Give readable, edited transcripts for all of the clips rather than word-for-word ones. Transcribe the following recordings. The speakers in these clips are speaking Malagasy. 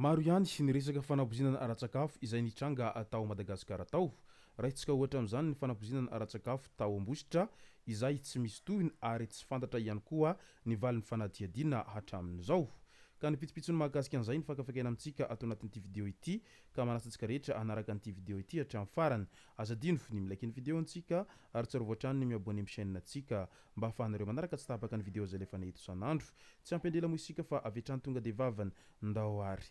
Maro ihany ny resaka fanapoizinana ara-tsakafo izay nitranga tao Madagasikara tao. Raisitsika ohatra amin'izany ny fanapoizinana ara-tsakafo tao Ambositra izay tsy misy tohiny ary tsy fantatra ihany koa ny valin'ny fanadihadiana hatramin'izao. Ka ny pitsopitsony mahakasika an'izay no fakafakaina amintsika ato anatin'ity video ity ka manasa antsika rehetra hanaraka an'ity video ity hatramin'ny farany. Aza adino ny mi-like ny video antsika ary tsarovy hatrany ny mi-abonner amin'ny chaîne antsika mba ahafahanareo manaraka tsy tapaka ny video izay alefanay eto isan'andro. Tsy ampy andrela moa isika fa avy hatrany tonga dia vavany. Ndao ary.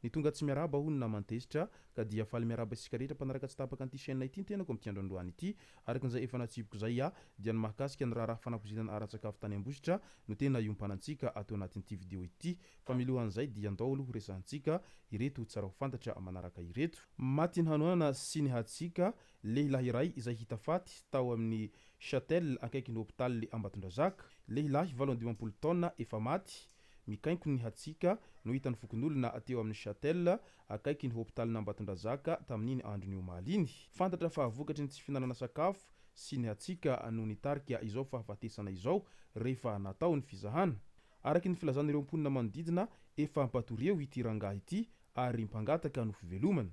Ny tonga tsy miarahaba hono naman-tezitra ka dia faly miarahaba isika rehetra mpanaraka tsy tapaka an'ity chaîne ity ny tenako amin'ity andro androany ity. Araka izay efa natsipiko izay aho dia ny mahakasika ny raharaha fanapoizinana ara-tsakafo tany Ambositra no tena iompanantsika ato anatin'ity vidéo ity. Fa milohan'izay dia ndao aloha horesahantsika ireto tsara ho fantatra manaraka ireto. Maty ny hanoanana sy ny hatsiaka, lehilahy iray izay hita faty tao amin'ny Chatel akaikin'ny hopitaly Ambatondrazaka. Lehilahy 58 taona efa maty, mikainkony ny hatsiaka no hitan'ny fokonolona teo amin'ny Chatel akaikin'ny hopitalin'Ambatondrazaka tamin'iny andron'ny omaly iny. Fantatra fa vokatry ny tsy fihinanana sakafo sy ny hatsiaka no nitarika izao fahafatesana izao rehefa natao ny fizahana. Araka ny filazan'ireo mponina manodidina, efa mpatory eo ity rangahy ity ary mpangataka no fivelomany.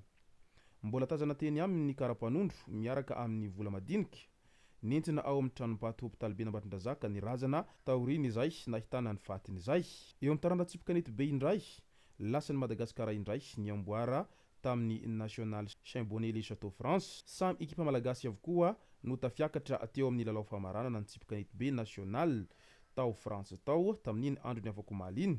Mbola tazana teny aminy ny kara-panondro miaraka amin'ny vola madinika. Nentina ao amin'ny tranom-paty hopitaliben'Ambatondrazaka ny razana taorian'izay nahitana ny fatiny izay. Eo amin'ny taranja tsipy kanety be indray, lasan'i Madagasikara indray ny amboara tamin'ny National Chain-Bonnet-le-Château France. Samy ekipa malagasy avokoa no tafiakatra teo amin'ny lalao famaranana ny tsipy kanety be national tao Frantsa tao tamin'iny andron'ny afakomaly iny.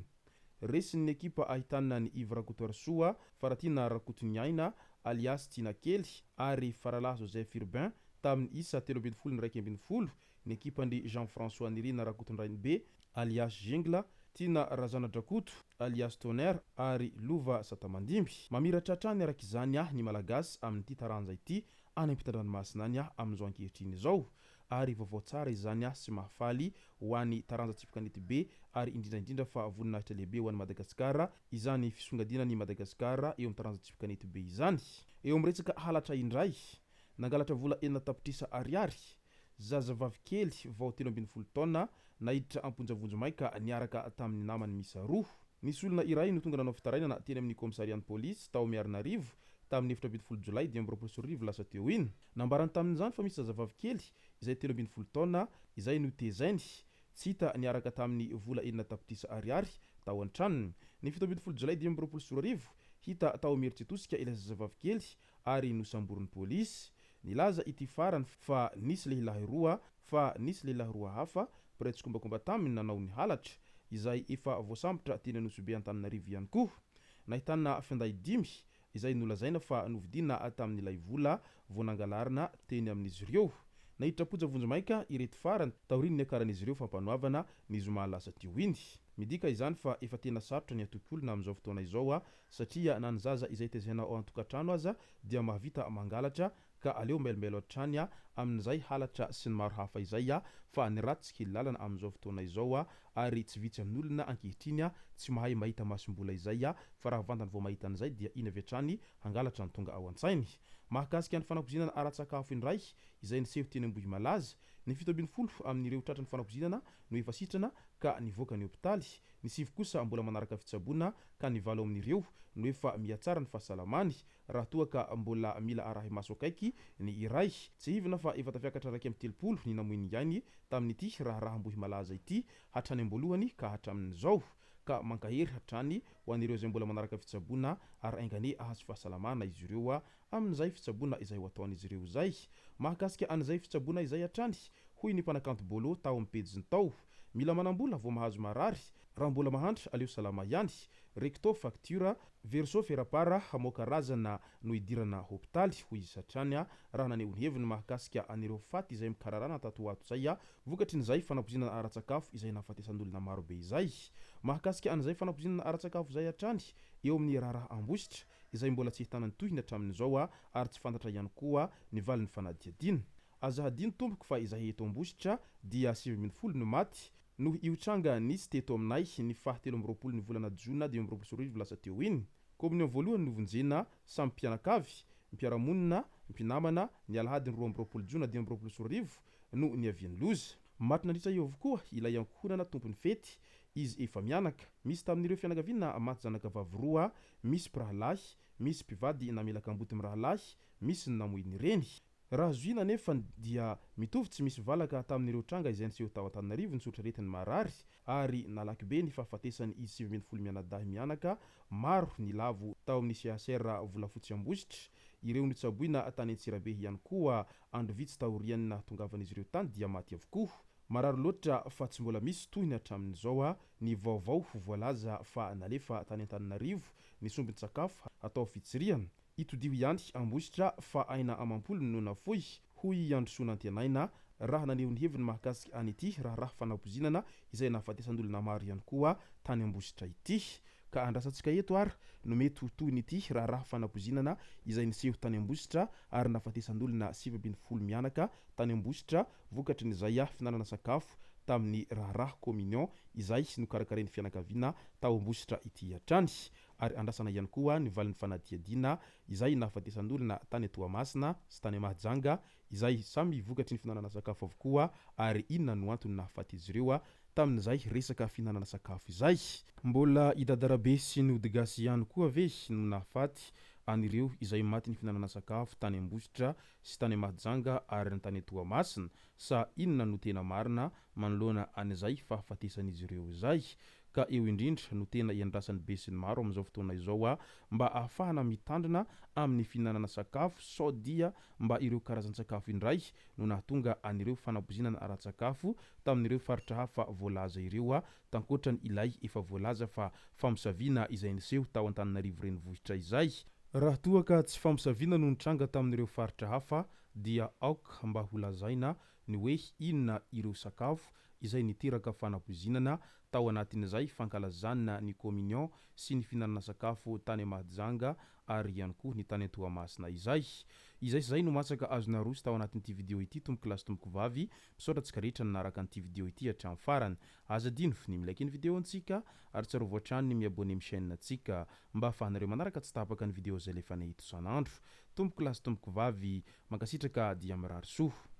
Resin'ny ekipa ahitana an'i Yves Rakotoarisoa, Faratiana Rakotoniaina, alias Tiana Kely, ary Faralahy Joseph Urbain tamin'ny isa 13 ny 11 ny ekipan-dry Jean François Nirina Rakotondrainibe, alias Jingle, Tiana Razanadrakoto, alias Tonnerre, ary Lova Satamandimby. Mamiratra hatrany araka izany ny Malagasy amin'ity taranja ity any ampitan-dranomasina any amin'izao ankehitriny izao. Ary vaovao tsara izany sy mahafaly ho an'ny taranja tsipy kanety be ary indrindra indrindra fa voninahitra lehibe ho an'i Madagasikara izany fisongadinan'i Madagasikara eo amin'ny taranja tsipy kanety be izany. Eo amin'ny resaka halatra indray, nangalatra vola 6 tapitrisa ariary, zazavavy kely vao 13 taona naiditra am-ponja vonjimaika niaraka tamin'ny namany miisa roa. Nisy olona iray no tonga nanao fitarainana teny amin'ny kaomisarian'ny polisy tao Miarinarivo tamin'ny 14 jolay 2025 lasa teo iny. Nambarany tamin'izany fa misy zazavavy kely izay 13 taona izay notezainy tsy hita niaraka tamin'ny vola 6 tapitrisa ariary tao an-tranony. Ny 17 jolay 2025, hita tao Imerintsiatosika ilay zazavavy kely ary nosamborin'ny polisy. Nilaza ity farany fa nisy lehilahy roa fa nisy lehilahy roa hafa mpiray tsikombakomba taminy nanao ny halatra, izay efa voasambotra teny Anosibe Antananarivo ihany koa. Nahitana finday dimy izay nolazaina fa novidiana tamin'ilay vola vao nangalarina teny amin'izy ireo. Naiditra am-ponja vonjimaika ireto farany taorian'ny niakaran'izy ireo fampanoavana ny zoma lasa teo iny. Midika izany fa efa tena sarotra ny hatoky olona amin'izao fotoana izao satria na ny zaza izay tezaina ao an-tokantrano aza dia mahavita mangalatra ka aleo mailomailo hatrany amin'izay halatra sy ny maro hafa izay fa ny ratsy kely lalana amin'izao fotoana izao ary tsy vitsy amin'olona ankehitriny tsy mahay mahita masom-bola izay fa raha vantany vao mahita an'izay dia iny avy hatrany hangalatra ny tonga ao an-tsainy. Mahakasika ny fanapoizinana ara-tsakafo indray izay niseho teny Ambohimalaza, ny 17 amin'ireo tratran'ny fanapoizinana no efa sitrana ka nivoaka ny hopitaly, ny sivy kosa mbola manaraka fitsaboana ka ny valo amin'ireo no efa mihatsara ny fahasalamany raha toa ka mbola mila arahi-maso akaiky ny iray. Tsiahivina fa efa tafiakatra 31 ny namoy ny ainy tamin'ity raharaha Ambohimalaza ity hatrany am-boalohany ka hatramin'izao, ka mankahery hatrany ho an'ireo izay mbola manaraka fitsaboana ary ainganie ahazo fahasalamana izy ireo amin'izay fitsaboana izay ho ataon'izy ireo izay. Mahakasika an'izay fitsaboana izay hatrany, hoy ny mpanakanto Bolo tao amin'ny pejiny tao. Mila manam-bola vao mahazo marary, raha mbola mahantra aleo salama ihany. Recto facture, verso ferapara hamoaka razana no hidirana hopitaly, hoy izy hatrany raha naneho ny heviny mahakasika an'ireo faty izay mikararana tato ho ato izay vokatrin'izay fanapoizinana ara-tsakafo izay nahafatesan'olona maro be izay. Mahakasika an'izay fanapoizinana ara-tsakafo izay hatrany eo amin'ny raharaha Ambositra izay mbola tsy ahitana ny tohiny hatramin'izao ary tsy fantatra ihany koa ny valin'ny fanadihadiana. Aza hadino tompoko fa izahay eto Ambositra dia 19 no maty noho io tranga nisy teto aminay ny faha 23 ny volana jona 2025 lasa teo iny. Kominio voalohany novonjena samy mpianakavy, mpiara-monina, mpinamana, ny alahadin'ny 22 jona 2025 no niavian'ny loza. Maty nandritra io avokoa ilay ankohonana tompon'ny fety, izy efa-mianaka. Misy tamin'ireo fianakaviana maty zanaka vavy roa, misy mpirahalahy, misy mpivady namela kamboty mirahalahy, misy ny namoy ny reny. Raha zohiana anefa dia mitovy tsy misy valaka tamin'ireo tranga izay niseho tao Antananarivo ny soritr'aretin'ny marary ary nalaky be ny fahafatesan'ny izy 19 mianadahy mianaka maro nilavo tao amin'ny CHR Volafotsy Ambositra. Ireo notsaboina tany Antsirabe ihany koa andro vitsy taorian'ny nahatongavan'izy ireo tany dia maty avokoa. Marary loatra fa tsy mbola misy tohiny hatramin'izao ny vaovao voalaza fa nalefa tany Antananarivo ny sombin-tsakafo hatao fitsirihana. Itodiho ihany Ambositra fa aina amam-polony no nafoy, hoy i Androsoa Nantenaina, raha naneho ny heviny mahakasika an'ity raharaha fanapoizinana izay nahafatesan'olona maro ihany koa tany Ambositra ity. Ka andrasantsika eto ary no mety ho tohin'ity raharaha fanapoizinana izay niseho tany Ambositra ary nahafatesan'olona 19 mianaka tany Ambositra vokatry ny izay fihinanana sakafo tamin'ny raharaha communion izay nokarakarain'ny fianakaviana tao Ambositra ity hatrany. Ary andrasana ihany koa ny valin'ny fanadihadiana izay nahafatesan'olona tany Toamasina sy tany Mahajanga izay samy vokatry ny fihinanana sakafo avokoa ary inona no antony nahafaty izy ireo tamin'izay resaka fihinanana sakafo izay. Mbola i Dadarabe sy ny ody gasy ihany koa ve no nahafaty an'ireo izay matin'ny fihinanana sakafo tany Ambositra sy tany Mahajanga ary ny tany Toamasina sa inona no tena marina manoloana an'izay fahafatesan'izy ireo izay? Ka eo indrindra no tena iandrasan'ny besinimaro amin'izao fotoana izao mba ahafahana mitandrina amin'ny fihinanana sakafo sao dia mba ireo karazan-tsakafo indray no nahatonga an'ireo fanapoizinana ara-tsakafo tamin'ireo faritra hafa voalaza ireo tankoatran ilay efa voalaza fa famosaviana izay niseho tao Antananarivo renivohitra izay. Raha toa ka tsy famosaviana no nitranga tamin'ireo faritra hafa dia aoka mba ho lazaina ny hoe inona ireo sakafo izay niteraka fanapoizinana tao anatin'izay fankalazana ny communion sy ny fihinanana sakafo tany Mahajanga ary ihany koa ny tany Toamasina izay. Izay sy izay no masaka azo naroso tao anatin'ity video ity tompoko lahy sy tompoko vavy, misaotra antsika rehetra nanaraka an'ity video ity hatramin'ny farany. Aza adino ny mi-like ny video antsika ary tsarovy hatrany ny mi-abonner amin'ny chaîne antsika mba ahafahanareo manaraka tsy tapaka ny video izay alefanay eto isan'andro. Tompoko lahy sy tompoko vavy, mankasitraka dia mirary soa.